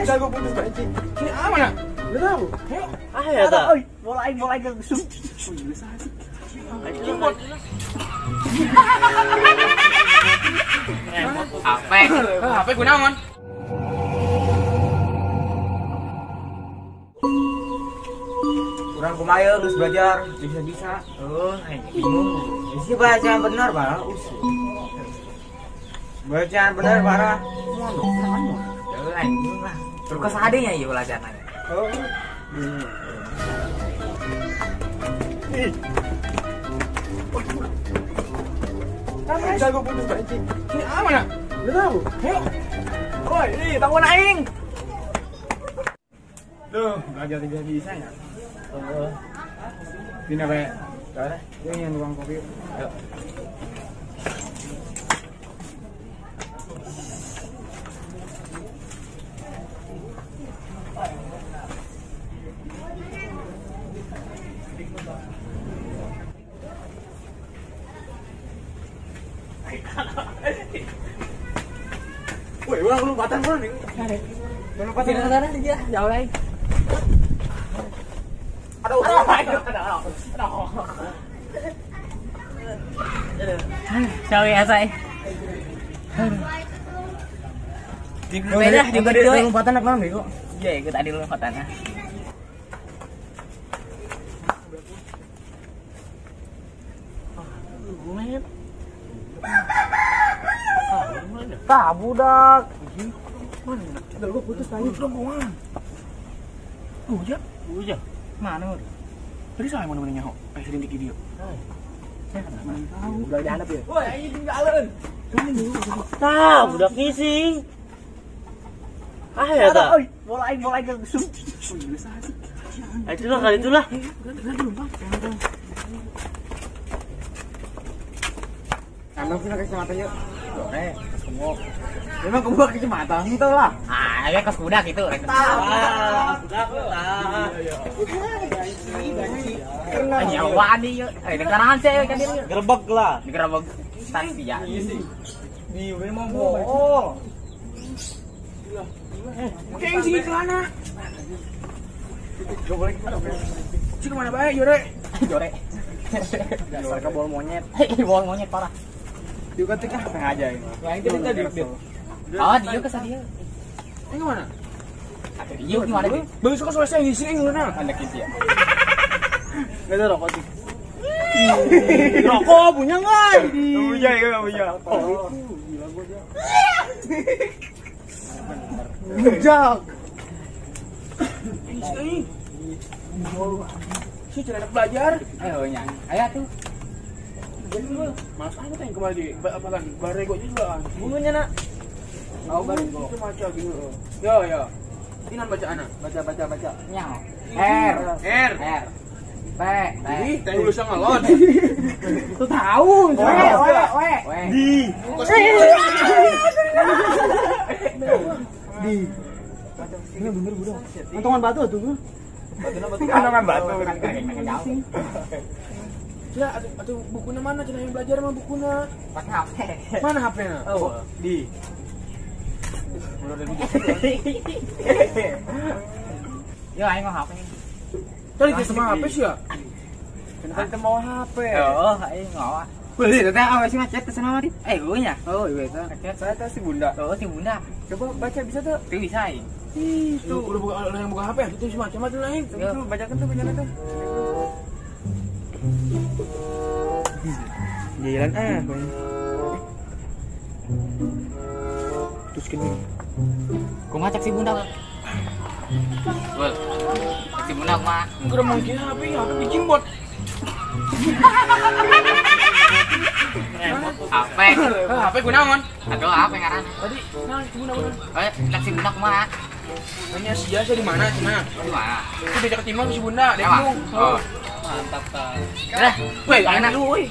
Jago putus banci. Ini mana? Enggak tahu. Ayo. Ah ya ta. Oi, bola aing ke Jemput. HP. HP kunaon? Kurang kumaha geus belajar, bisa-bisa. Oh, aing bingung. Isi bacaan bener parah usul. Bacaan bener parah. Mono, aing bingung lah. Terus sadenya ieu belajarna. Oh. Kamu jago putus banci. Ini mana? Enggak tahu. Ayo. Woi, ini tangguan aing. Duh, belajar tidak bisa ya. Heeh. Dina bae. Dah, ini yang tukang kopi. Ayo. Woi, urang lompatan urang nih. Lompatan sana dia, jauh lagi. Aduh, aduh, aduh. Sorry asai. Beda juga di lompatan nak naon kok. Iya, ikut tadi lompatan. Tah budak. Mana? Tinggal gua putus tadi rombongan. Uja, uja. Mana udah? Tadi saya mana nyaho? Sering di video. Mana tahu. Udah dihandap ya. Woi, ini tinggalan. Tah, budak ngisi. Ah ya ta. Oi, bola aing ke Itulah kali itulah. Anda punya kacamata yuk. Oke, semua. Memang kebuka kacamata itu lah. Ah, ya kos kuda gitu. Ah, kuda. Nyawa nih yuk. Dengaran sih kan dia. Gerebek lah. Digerebek taksi ya. Di memang bohong. Kayak sih celana. Cik kemana bae, Jore? Jore. Dasar ke bol monyet. Bol monyet parah. Juga teh sengaja ini. Wah, itu tadi dia. Oh, dia ke sana dia. Ini kemana? Ada dia gimana dia? Bagus kok selesai di sini ngurang. Anda gitu ya. Enggak ada rokok sih. Rokok punya enggak? Punya ya, punya. Oh, gila gua dia. Bujak. Ini. Si anak belajar. Ayo nya. Ayo tuh. Mas aku tanya kembali di apa kan barego juga kan. Bungunya nak. Oh, barego. Itu baca gitu. Yo yo. Ini nan bacaan. Baca baca baca. Nyao. R R R P T. Ih, teh lulusan ngalon. Tuh tahu. W W W. D. D. Ini bener budak. Kantongan batu tuh. Kantongan batu. Cina, atau bukunya mana? Cina yang belajar mah bukunya. Pakai HP. Mana HP-nya? Oh, di. Yo, aing mau HP. Tadi kita sama HP sih ya? Kenapa kita mau HP? Oh, aing mau. Beli, teteh apa sih macet kesana mah di? Gue nya. Oh, iya itu. Saya tuh si Bunda. Oh, si Bunda. Coba baca bisa tuh? Tuh bisa, aing. Itu udah buka yang buka HP ya? Itu si macam-macam lain. Itu bacakan tuh bacaan tuh. Jalan ah. Terus kini. Kumaha cek si Bunda? Bul. Si Bunda kumaha? Enggak mungkin HP, HP dijimbot. HP. HP kunaon? Aduh, HP ngaran. Tadi nah si Bunda kunaon? Eh, cek si Bunda kumaha? Nanya si Jasa di mana, Cina? Di mana? Itu diajak timang si Bunda, dembung. Oh. Mantap ta. Udah, woi, enak lu woi.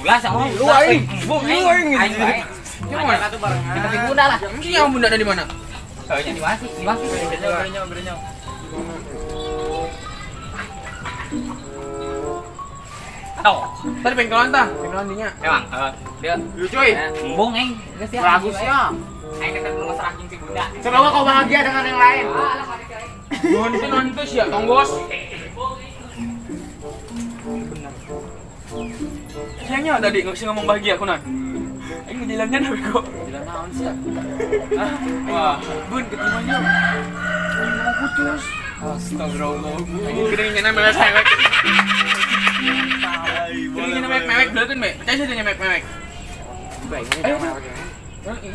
Ulah sama lu aing. Bung lu aing. Aing bae. Gimana? Kita si Bunda lah. Mungkin yang Bunda ada di mana? Oh, di mana sih? Di mana sih? Berenya. Oh, tadi pengkolan tah, pengkolan dinya. Emang, dia. Lucu cuy. Embung aing, geus ya. Bagus ya. Aing tetep lu serakin si Bunda. Semoga kau bahagia dengan yang lain. Mohon itu nanti sih ya, tonggos. Sayangnya tadi nggak bisa ngomong bahagia aku nan. Aing ngejalannya nabi kok. Jalan naon sih? Wah, Bun ketemuannya. Mau putus. Astagfirullah. Aing kira nyana mewek mewek. Kira nyana mewek mewek berarti mewek. Percaya saja mewek mewek. Ayo.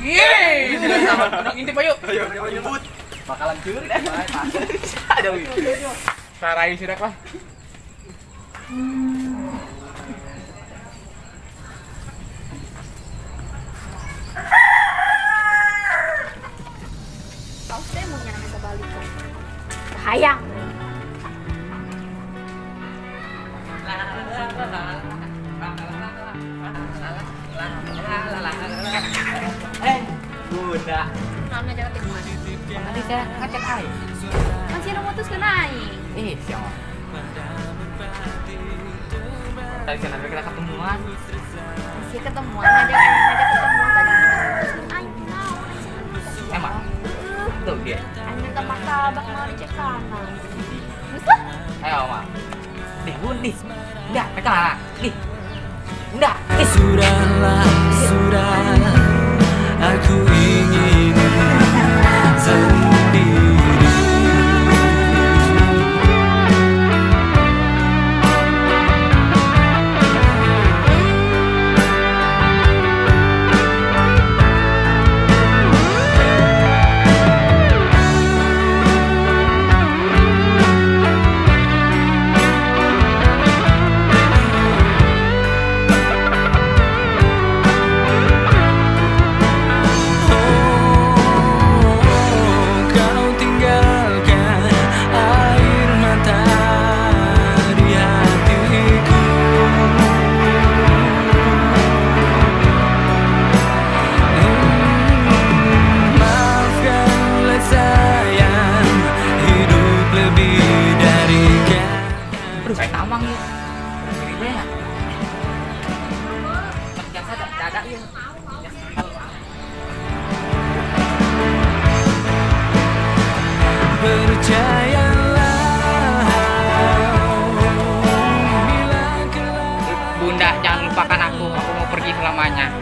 Yeay, sama. Orang intip ayo. Ayo, ribut. Bakalan curi. Aduh. Sarai sirak lah. Hayang. Bunda. Naon aja ketemuan. Tadi saya ngecek aing. Masih nu mutuskeun aing. Ih, siapa? Tadi saya kita ketemuan. Masih ketemuan aja aing ketemuan tadi mutuskeun aing. Naon aing. Emang? Tuh dia. Aing minta martabak mau dicek kanan. Bisa? Ayo, Mak. Dih, Bun, dih. Udah, mereka lah. Dih. Udah. Sudahlah, sudah. Aku ingin sendiri. Percayalah, Bunda, jangan lupakan aku mau pergi selamanya.